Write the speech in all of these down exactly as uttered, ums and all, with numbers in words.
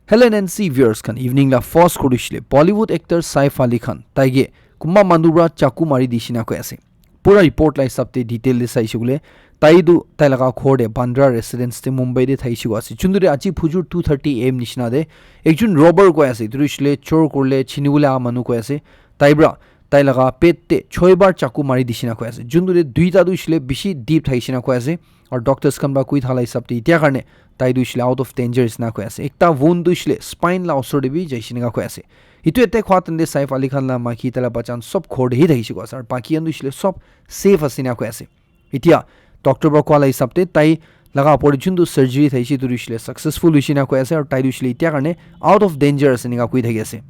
Hello N N C viewers khan, evening la first khorishile Bollywood actor Saif Ali Khan taige kumba manu pra chaku mari dishina koi ase. Pura report la hisab te detail te saishe kule, tai tu tai laga ghor te Bandra residence te Mumbai te thaishe koi ase. Juntu te aji phujur two thirty A M nishina te ekjun robber koi ase, itu hoishile chor korile chini bole aha manu koi ase. Tai pra tai laga pet te choi bar chaku mari dishina koi ase. Juntu te duita tu hoishile bishi deep thaishina koi ase. Aru doctors khan pra koi thala hisab te itia karne tai tu hoishile out of danger isna koi ase. Ekta wound tu hoishile spine la osor te bi jaishe neka koi ase. Itu attack hwa tande Saif Ali Khan la maki tala bachan sob ghor te hi thaishe koi ase. Aru baki khan tu hoishile sob safe ase na koi ase. Itia doctor pra koa la hisab te tai laga opor te juntu surgery thaishe itu hoishile successful hoishe na koi ase. Aru tai tu hoishile itia karne out of danger ase neka koi thaki ase.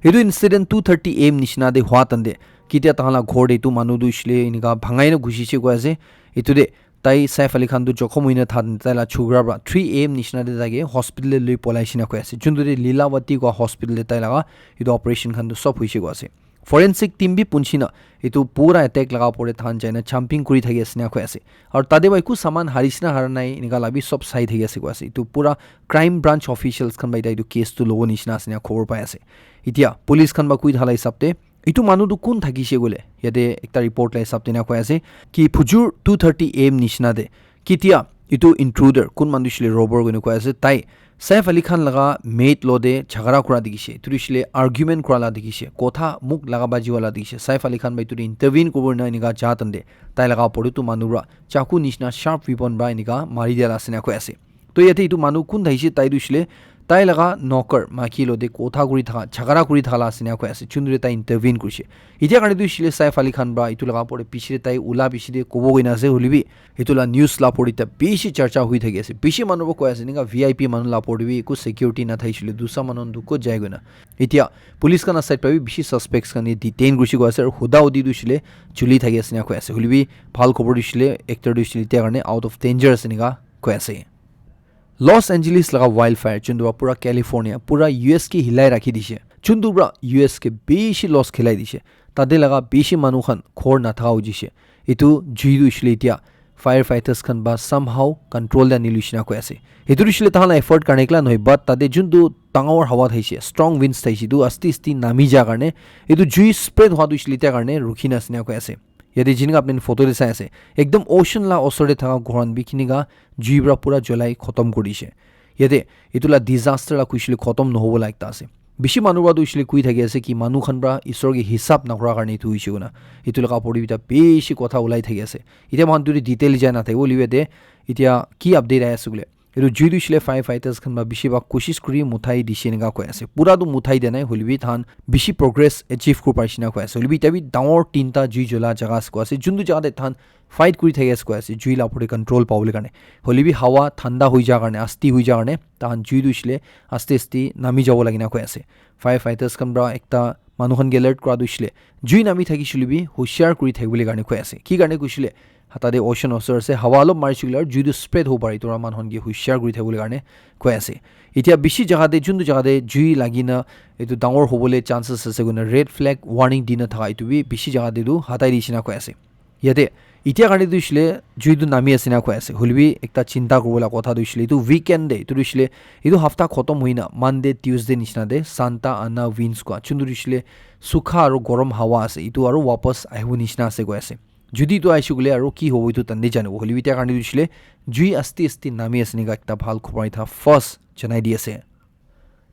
Itu incident two thirty A M nishina te hwa tande kitia tahan la ghor te itu manu tu hoishile enika bhangai na gusishe koi ase. Itu te tai Saif Ali Khan tu jokhom hoina than tai la chukra pra three A M nishina te taige hospital te lui polai shina koi ase. Juntu te Lilavati koi hospital te tai laga itu operation khan tu sob hoishe koi ase. Forensic team bi punchina itu pura attack laga opor te than jaina champing kuri thaki ase na koi ase. Aru tate bai ku saman harisna hara nai enika la bi sob sai thaki ase koi ase. Itu pura crime branch officials khan bai tai itu case tu lobo nishina ase na khobor pai ase. Itia police khan ba koi thala hisab te itu manu tu kun thakishe koile, yate ekta report la hisab te na koi ase ki phujur two thirty A M nishina te kitia itu intruder kun manu shile robber koina koi ase, tai Saif Ali Khan laga maid lo de jhagara kura dikhishe, itu hoishile argument kura la dikhishe, kotha muk laga baji wala dikhishe. Saif Ali Khan ba itu te intervene kuribo na enika ja tande tai laga opor te tu manu pra chaku nishina sharp weapon pra enika mari dia la ase na koi ase. To yate itu manu kun thaishe, tai tu hoishile tai laga noker maki lo de kotha kuri thaka, jhagara kuri thaka la ase na koi ase. Juntu te tai intervene kurishe. Itia karne tu hoishile Saif Ali Khan pra itu laga opor te piche te tai ula piche te kobo koina ase, hoilebi itu la news la opor te bishi charcha hui thaki ase. Bishi manu pra koi ase, enika V I P manu la opor te bi eku security na thaishe hoile dusra manu khan tu kot jai koina. Itia police khan la side pra bi bishi suspects khan ke detain kurishe koi ase, aru huda hudi tu hoishile chuli thaki ase na koi ase. Hoilebi bhal khobor tu hoishile actor tu hoishile itia karne out of danger ase enika koi ase. Los Angeles laga wildfire, juntu pra pura California, pura U S ke hilai rakhi dishe. Juntu pra U S ke bishi loss khilai dishe. Tate laga bishi manu khan ghor nathaka hoi jishe. Itu jui tu hoishile itia firefighters khan ba somehow control te ani luishina koi ase. Itu hoishile tahan la effort karne ekla nohoi, but tate juntu dangor hawa thaishe, strong winds thaishe, itu asti asti nami ja karne, itu jui spread hwa tu hoishile itia karne rukhi na ase na koi ase. Yate jinika apni photo te sai ase, ekdom ocean la osor te thaka ghor khan bi kinika jui pra pura jolai khotom kuri dishe. Yate itu la disaster la kuishile khotom nohobo la ekta ase. Bishi manu pra tu hoishile kui thaki ase ki manu khan pra Isor ke hisab nakura karne itu hoishe koina. Itu laga opor te bi ta bishi kotha ulai thaki ase. Itia moikhan tu detail jai na thakibo, hoilebi yate itia ki update ahi ase koile, itu jui tu hoishile firefighters khan pra bishi bhag koshish kuri muthai dishe enika koi ase. Pura tu muthai dia nai, hoilebi tahan bishi progress achieve kuri parishe na koi ase. Hoilebi itia bi dangor tinta jui jola jaga ase koi ase. Juntu jaga te tahan fight kuri thaki ase koi ase, jui la opor te control pabole karne. Hoilebi hawa thanda hoi ja karne, asti hoi ja karne, tahan jui tu hoishile aste aste nami jabo lagi na koi ase. Firefighters khan pra ekta manu khan ke alert kura tu hoishile jui nami thakishe hoilebi hushiar kuri thakibole karne koi ase. Ki karne koishile, tate ocean osor ase, hawa olop marishe koile aru jui tu spread hobo pare, itu pra manu khan ke hushiar kuri thakibole karne koi ase. Itia bishi jaga te, juntu jaga te jui lagi na itu dangor hobole chances ase koina red flag warning dina thaka itu bi bishi jaga te tu hatai dishe na koi ase. Yate itia karne tu hoishile jui tu nami ase na koi ase. Hoilebi ekta chinta kuribo la kotha tu hoishile itu weekend te, itu tu hoishile itu hafta khotom hoina Monday, Tuesday nishina te Santa Ana winds koi, juntu tu hoishile sukha aru gorom hawa ase, itu aru wapas ahibo nishina ase koi ase. Judi itu ahishe koile aru ki hobo itu tande janibo. Hoilebi itia karne tu hoishile jui asti asti nami ase enika ekta bhal khobor itha first janai di ase.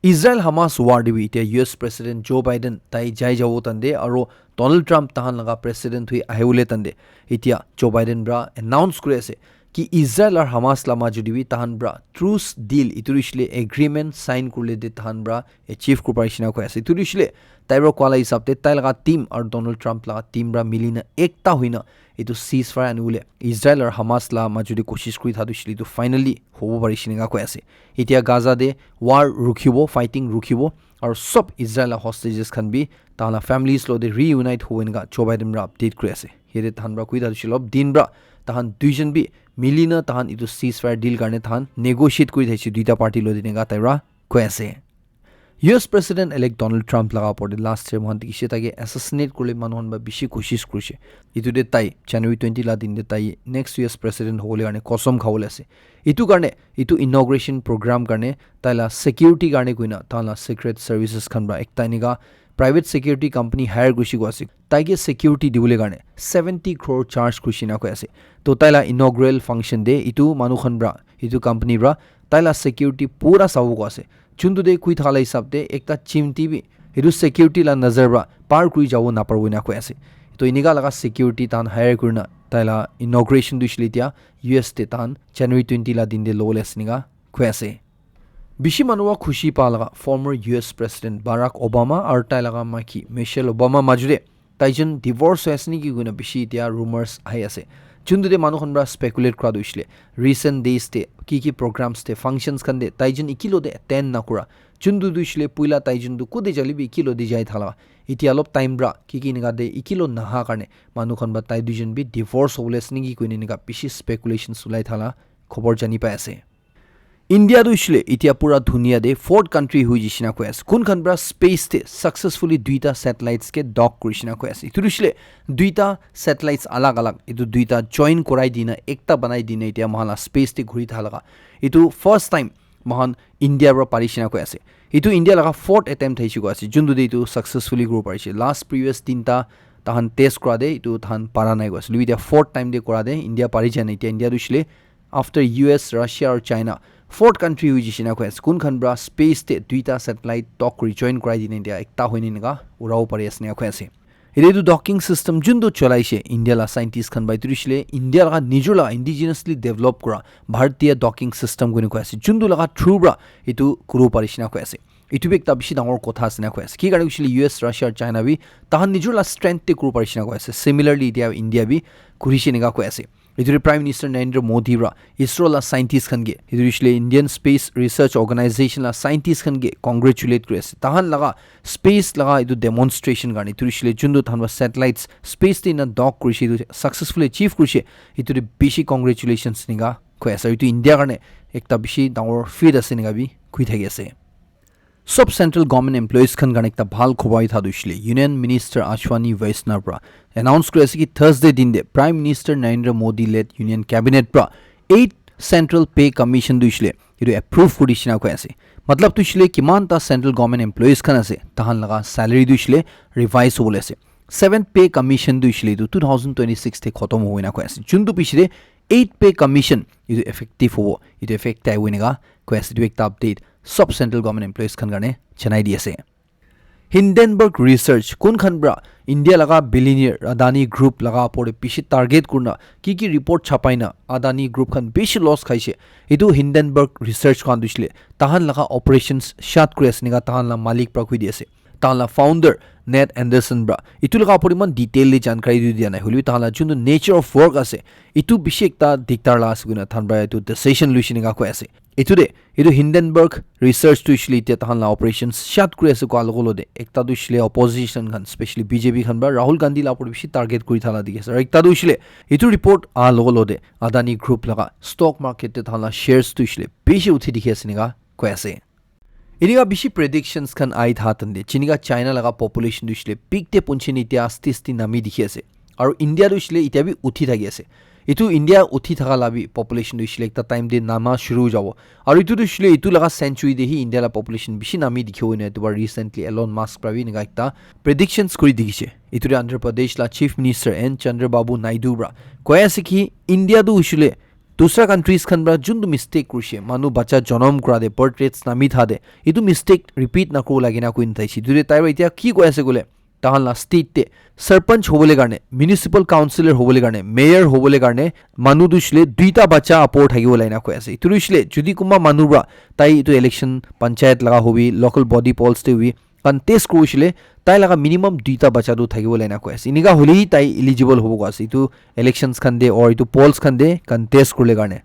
Israel Hamas war te bi itia U S President Joe Biden tai jai jabo tande aru Donald Trump tahan laga president hui ahibole tande itia Joe Biden pra announce kuri ase ki Israel aru Hamas la majo te bi tahan pra truce deal, itu hoishile agreement sign kurile te tahan pra achieve kuri parishe na koi ase. Itu hoishile tai pra koa la hisab te tai laga team aru Donald Trump laga team pra milina ekta hoina itu ceasefire anibole Israel aru Hamas la majo te koshish kuri thaka tu hoishile itu finally hobo parishe enika koi ase. Itia Gaza te war rukhibo, fighting rukhibo, aru sob Israel la hostages khan bi tahan la families lo te reunite hobo enika Joe Biden pra update kuri ase. Yate tahan pra koi thaka tu hoishile olop din pra tahan duijon bi milina tahan itu ceasefire deal karne tahan negotiate kuri thakishe duita party lo te enika tai pra koi ase. U S President elect Donald Trump laga opor te last year mohan dikhishe, taike assassinate kuribole manu khan para bishi koshish kurishe. Etu te tai January twenty la din te tai next U S President hobole karne kosam khabole ase. Etu karne, etu inauguration program karne, tai la security karne koina tai la secret services khan para ekta enika private security company hire kurishi koa ase. Taike security dibole karne seventy crore charge kurishi na koi ase. To tai la inaugural function te etu manu khan para, etu company para tai la security pura sabo koa ase. Juntu te koi thala hisab te ekta chimti bi etu security la nazar para par kuri jabo naparibo na koi ase. To enika laga security tahan hire kurina tai la inauguration tu hoishe le etia U S te tahan January twenty la din te lobole ase enika koi ase. Bishi manu wa khushi pa laga former U S President Barack Obama aru tai laga maiki Michelle Obama majude taijon divorce hoi ase niki koina bishi etia rumors ahi ase. Juntu te manu khan para speculate kura tu hoishe le recent days te ki ki programs te functions khan te taijon ikilo te attend na kura. Juntu tu hoishe le puila taijon tu kute jale bi ikilo te jai thala. Etia olop time para ki ki enika te ikilo naha karne manu khan para tai duijon bi divorce hobole ase niki koina enika bishi speculations ulai thala khobor jani pai ase. India tu hoishe le etia pura dunia te fourth country hoi jishe na koi ase. Kun khan para space te successfully duita satellites ke dock kurishe na koi ase. Etu tu hoishe le duita satellites alag alag, etu duita join korai dina ekta banai dina etia mohan la space te ghuri tha laga. Etu first time mohan India para parishe na koi ase. Etu India laga fourth attempt thaishe koi ase. Juntu te etu successfully grow parishe. Last previous tinta tahan test kura te etu tahan para nai koi ase. Lui etia fourth time te kura te India pari jai na etia India tu hoishe le after U S, Russia aru China, fourth country hoi jishe na koi ase. Kun khan para space te duita satellite dock kuri join korai dina etia ekta hoine enika urabo pari ase enika koi ase. Etu tu docking system juntu cholaishe India la scientist khan para etu tu hoishe le India laga nijor laga indigenously develop kura Bharatiya docking system koina koi ase. Juntu laga through para etu kuribo parishe na koi ase. Etu bi ekta bishi dangor kotha ase enika koi ase. Ki karne hoishe le U S, Russia aru China bi tahan nijor la strength te kuribo parishe na koi ase. Similarly, etia India bi kurishe enika koi ase. Etu te Prime Minister Narendra Modi para ISRO la scientist khan ke, etu hoishe le Indian Space Research Organization la scientist khan ke congratulate kuri ase. Tahan laga space laga etu demonstration karne, etu hoishe le juntu tahan para satellites space te ena dock kurishe, etu successfully achieve kurishe, etu te bishi congratulations enika koi ase. Etu India karne ekta bishi dangor feat ase enika bi koi thaki ase. Sob central government employees khan karne ekta bhal khobor ahi tha tu hoishe le Union Minister Ashwini Vaishnaw para announce kuri ase ki Thursday din te Prime Minister Narendra Modi led Union Cabinet para eight central pay commission tu hoishe le etu approve kuri dishina koi ase. Matlab tu hoishe le kiman ta central government employees khan ase, tahan laga salary tu hoishe le revise hobole ase. Seventh pay commission tu hoishe le etu two thousand twenty-six te khotom hobo ena koi ase. Juntu piche te eight pay commission etu effective hobo, etu effect tai hobo enika koi ase. Etu ekta update sob central government employees khan karne janai di ase. Hindenburg Research kun khan para India laga billionaire Adani Group laga opor te bishi target kurina ki ki report chapai na Adani Group khan bishi loss khaishe. Etu Hindenburg Research khan tu hoishe le tahan laga operations shut kuri ase enika tahan la malik para koi di ase. Tahan la founder Ned Anderson para etu laga opor te eman detail te jankari tu dia nai, hoilebi tahan la juntu nature of work ase, etu bishi ekta diktar la ase koina tahan para etu decision luishe enika koi ase. Etu te etu Hindenburg Research tu hoishe le etia tahan la operations shut kuri ase koa logo logo te ekta tu hoishe le opposition khan, specially B J P khan para Rahul Gandhi la opor te bishi target kuri thala dikhi ase. Aru ekta tu hoishe le etu report aha logo logo te Adani Group laga stock market te tahan la shares tu hoishe le bishi uthi dikhi ase enika koi ase. Enika bishi predictions khan ahi tha tante, jinika China laga population tu hoishe le peak te punchi ni etia asti asti nami dikhi ase. Aru India tu hoishe le etia bi uthi thaki ase. Etu India uthi thaka la bi population tu hoishe le ekta time te nama shuru hoi jabo. Aru etu tu hoishe le etu laga century te hi India la population bishi nami dikhibo ena etu ba recently Elon Musk para bi enika ekta predictions kuri dikhishe. Etu te Andhra Pradesh la Chief Minister N Chandrababu Naidu para koi ase ki India tu hoishe le dusra countries khan para juntu mistake kurishe, manu bacha jonom kura te, birth rates nami tha te, etu mistake repeat nakuribo lage na koi na thaishe. Etu te tai para etia ki koi ase koile, tahan la state te sarpanch hobole karne, municipal councillor hobole karne, mayor hobole karne, manu tu hoishe le duita bacha apor thakibo lage na koi ase. Etu tu hoishe le jodi kunba manu para tai etu election panchayat laga hobi, local body polls te hobi, contest kuri hoishe le tai laga minimum duita bacha tu thakibo lage na koi ase. Enika hoile hi tai eligible hobo koi ase etu elections khan te or etu polls khan te contest kuribole karne.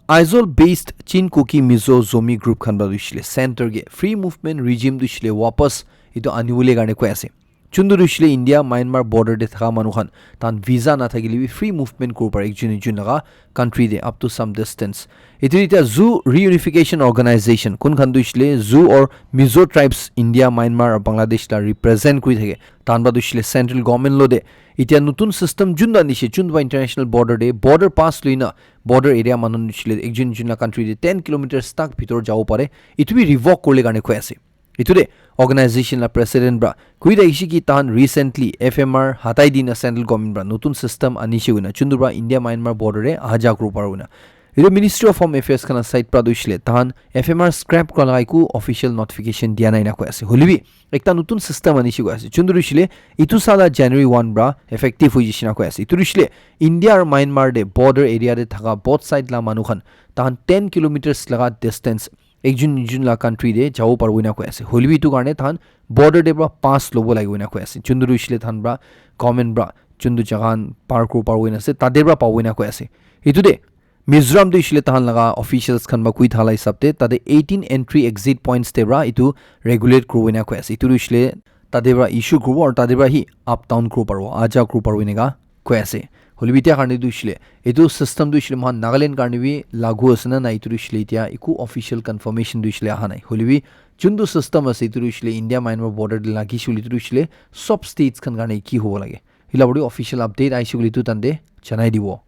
Aizawl based Chin Kuki Mizo Zomi group khan para tu hoishe le center ke free movement regime tu hoishe le wapas etu anibole karne koi ase. Chundu tu hoishe le India Myanmar border te thaka manu khan tahan visa nathakile bi free movement kuribo pare ekjun ekjun laga country te up to some distance. Etu etiya Zoo Reunification Organization, kun khan tu hoishe le Zoo or Mizo tribes India, Myanmar aru Bangladesh la represent kuri thake. Tahan para tu hoishe le central government lo de etiya notun system jun tu anishe, jun tu international border te border pass loina border area manu hoishe le ekjun ekjun la country te ten kilometers tak bhitor jabo pare. Etu bi revoke kurile karne koi ase. Etu te organization la president para koi thakishe ki tahan recently F M R hatai dina central government para notun system anishe koina, chundu para India Myanmar border te aha ja kuribo paribo koina. Etu Ministry of Home Affairs khan la side para tu hoishe le tahan F M R scrap kura laga eku official notification dia nai na koi ase. Hoile bi ekta notun system anishe koi ase. Chundu tu hoishe le etu sala January one para effective hoi jishe na koi ase. Etu tu hoishe le India aru Myanmar te border area te thaka both side la manu khan tahan ten kilometers laga distance ekjun ekjun la country te jabo paribo ena koi ase. Hoile bi etu karne tahan border te para pass lobo lagibo ena koi ase. Chundu tu hoishe le tahan para government para chundu jaga khan par kuribo paribo ena ase, tate para pabo ena koi ase. Etu te Mizoram tu hoishe le tahan laga officials khan para koi thala hisab te tate eighteen entry exit points te para etu regulate kuribo ena koi ase. Etu tu hoishe le tate para issue kuribo aru tate para hi up down kuribo paribo, aha ja kuribo paribo eneka koi ase. Hoile bi etiya karne tu hoishe le etu system tu hoishe le moikhan Nagaland karne bi lagu ase na nai, etu tu hoishe le etiya eku official confirmation tu hoishe le aha nai. Hoile bi chuntu system ase etu tu hoishe le India Myanmar border te lagishe koile etu tu hoishe le sob states khan karne ki hobo lage, etu la opor te official update ahishe koile etu tahan te janai dibo.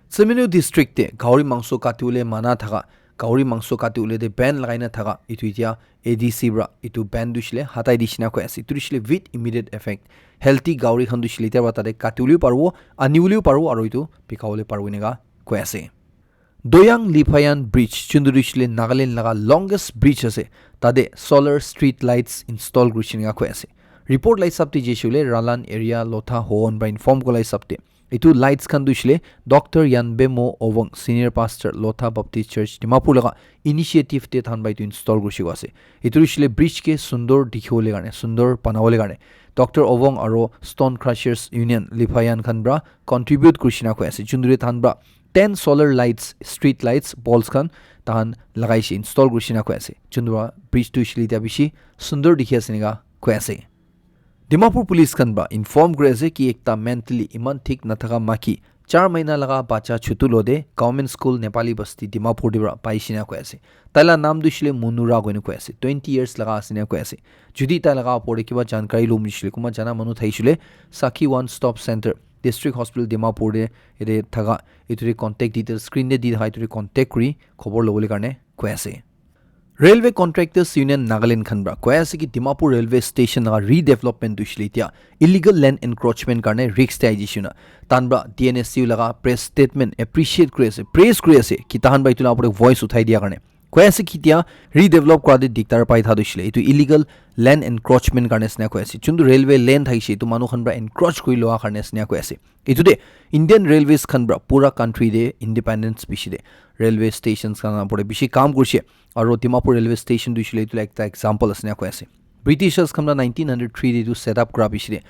Tseminyu district te gauri mangso katibole mana thaka, gauri mangso katibole te ban lagai na thaka etu etiya A D C para etu ban tu hoishe le hatai dishe na koi ase. Etu tu hoishe le with immediate effect. Healthy gauri khan tu hoishe le etiya para tate katibole bi paribo, anibole bi paribo aru etu bikabole paribo eneka koi ase. Doyang Lipayan Bridge, chundu tu hoishe le Nagaland laga longest bridge ase, tate solar street lights install kurishe eneka koi ase. Report la hisab te jaishe koile Ralan area Lotha Hoon para inform kura la hisab te etu lights khan tu hoishe le Doctor Yanbemo Owang, Senior Pastor, Lotha Baptist Church, Dimapur laga initiative te tahan para etu install kurishe koi ase. Etu hoishe le bridge ke sundor dikhibole karne, sundor banabole karne Doctor Owang aru Stone Crushers Union Lipayan khan para contribute kurishe na koi ase. Chundu te tahan para ten solar lights, street lights, poles khan tahan lagaishe, install kurishe na koi ase. Chundu para bridge tu hoishe le etiya bishi sundor dikhi ase eneka koi ase. Dimapur police khan para inform kuri ase ki ekta mentally iman thik nathaka maki char mahina laga bacha chutu lo de Government School Nepali Basti Dimapur de para paishe na koi ase. Tai la naam tu hoishe le Munura koina koi ase. Twenty years laga ase na koi ase. Jodi tai laga opor te kiba jankari lom hoishe le, kunba jana manu thakishe le, Sakhi One Stop Center, District Hospital Dimapur de ete thaka, etu te contact details screen te di thaka, etu te contact kuri khobor lobole karne koi ase. Railway Contractors Union Nagaland khan para koi ase ki Dimapur Railway Station laga redevelopment tu hoishe le etiya illegal land encroachment karne risk te ahi jishe na. Tahan para D N S U laga press statement appreciate kuri ase, praise kuri ase ki tahan para etu laga opor te voice uthai dia karne. Koi ase ki etiya redevelop kura te diktar pai tha tu hoishe le etu illegal land encroachment karne ase na koi ase. Chuntu railway land thakishe etu manu khan para encroach kuri loa karne ase na koi ase. Etu te Indian Railways khan para pura country te independence piche te railway stations khan opor te bishi kam kurishe. Aru Dimapur railway station tu hoishe le etu la ekta example ase na koi ase. Britishers khan para nineteen hundred three te etu set up kura piche te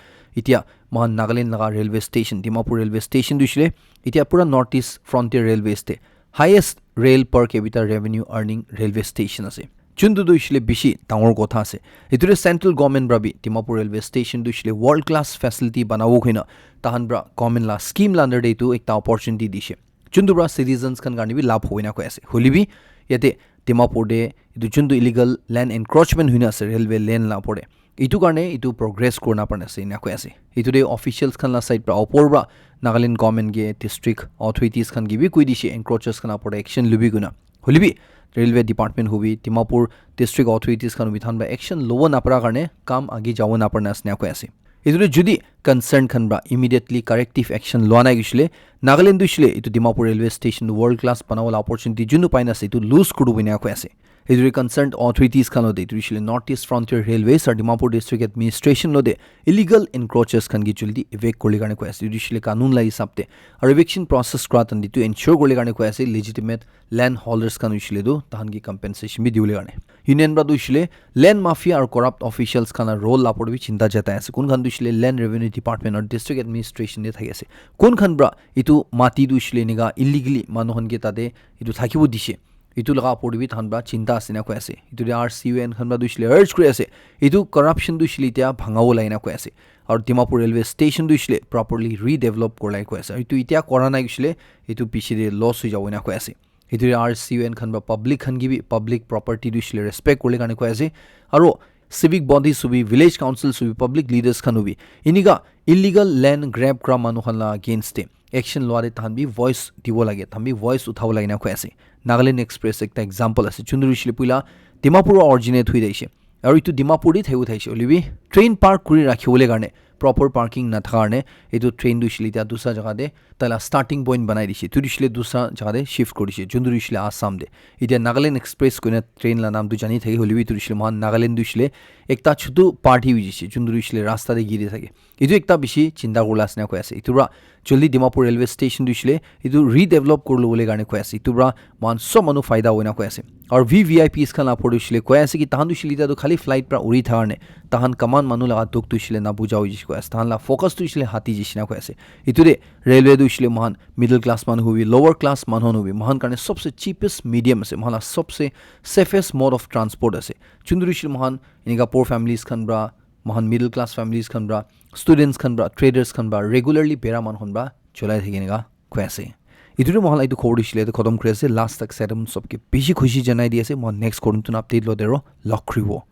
etiya moikhan Nagaland laga railway station, Dimapur railway station tu hoishe le etiya pura North East Frontier Railways te highest rail per capita revenue earning railway station ase. Chuntu tu hoishe le bishi dangor kotha ase. Etu te central government para bi Dimapur railway station tu hoishe le world class facility banabo koina tahan para government la scheme la under te etu ekta opportunity dishe. Chuntu para citizens khan karne bi labh hoina koi ase. Hoile bi yate Dimapur te etu chuntu illegal land encroachment hoina ase railway land la opor te. Etu karne etu progress kurina parna ase ena koi ase. Etu te officials khan la side para opor para Nagaland government ke district authorities khan ke bi koi dishe encroachers khan opor te action lobi koina. Hoile bi railway department hobi, Dimapur district authorities khan hobi, tahan para action lobo napara karne kam age jabo naparna ase ena koi ase. Etu te jodi concern khan para immediately corrective action loa nai hoishe le, Nagaland tu hoishe le etu Dimapur railway station world class banabo la opportunity junu pai na ase, etu lose kuribo ena koi ase. Etu te concerned authorities khan lo te, etu hoishe le North East Frontier Railways aru Dimapur District Administration lo te illegal encroachers khan ke jaldi evict kuribole karne koi ase. Etu hoishe le kanun la hisab te. Aru eviction process kura tan te etu ensure kuribole karne koi ase, legitimate land holders khan hoishe le tu tahan ke compensation bi dibole karne. Union para tu hoishe le land mafia aru corrupt officials khan la role la opor te bi chinta jatai ase. Kun khan tu hoishe le Land Revenue Department aru District Administration te thaki ase. Kun khan para etu mati tu hoishe le enika illegally manu khan ke tate etu thakibo dishe. Itu laga opor te bi tahan pra chinta ase na koi ase. Itu te R C U N khan pra tu hoishe le urge kuri ase. Itu corruption tu hoishe le itya bhangabo lage na koi ase. Aru Dimapur railway station tu hoishe le properly redevelop kuri lage koi ase. Aru itu itya kora nai hoishe le itu piche te loss hoi jabo na koi ase. Itu R C U N khan pra public khan ki bi public property tu hoishe le respect kuri le karne koi ase. Aru civic bodies hobi, village councils hobi, public leaders khan hobi, inika illegal land grab kura manu khan la against te action lua te tahan bi voice dibo lage, tahan bi voice uthabo lage na koi ase. Nagaland Express ekta example ase. Chunduri hoishe le puila Dimapur originate hui daishe. Aru itu Dimapur te thaibo thaishe. Hoilebi train park kuri rakhiwole karne proper parking na thaka karne itu train tu hoishe le itya dusra jaga te taila starting point banai dishe. Itu tu hoishe le dusra jaga te shift kuri dishe. Chunduri hoishe le Assam te. Itya Nagaland Express koina train la naam tu jani thaki hoilebi itu tu hoishe le mohan Nagaland tu hoishe le ekta chutu party hui jishe. Chunduri hoishe le rasta te giri thake. Itu ekta bishi chinta kurila ase na koi ase. Itu pra joldi Dimapur railway station tu hoishe le itu redevelop kuri lobole karne koi ase. Itu pra mohan sob manu faida hoina koi ase. Aru V V I Ps khan la opor tu hoishe le koi ase ki tahan tu hoishe le itya tu khali flight pra uri thaka karne tahan common manu laga dukh tu hoishe le na buja hoi jishe koi ase. Tahan la focus tu hoishe le hati jishe na koi ase. Itu te railway tu hoishe le mohan middle class manu hobi, lower class manu hobi, mohan karne sobse cheapest medium ase, mohan la sobse safest mode of transport ase. Chunduri hoishe le mohan enika poor families khan pra, mohan middle class families khan pra, students khan pra, traders khan pra, regularly bera manu khan pra cholai thaki enika koi ase. Itu tu mohan la itu khobor tu hoishe le itu khotom kuri ase. Last tak Saturday sobke bishi khushi janai di ase. Mohan next khobor notun update lo dero log kuribo.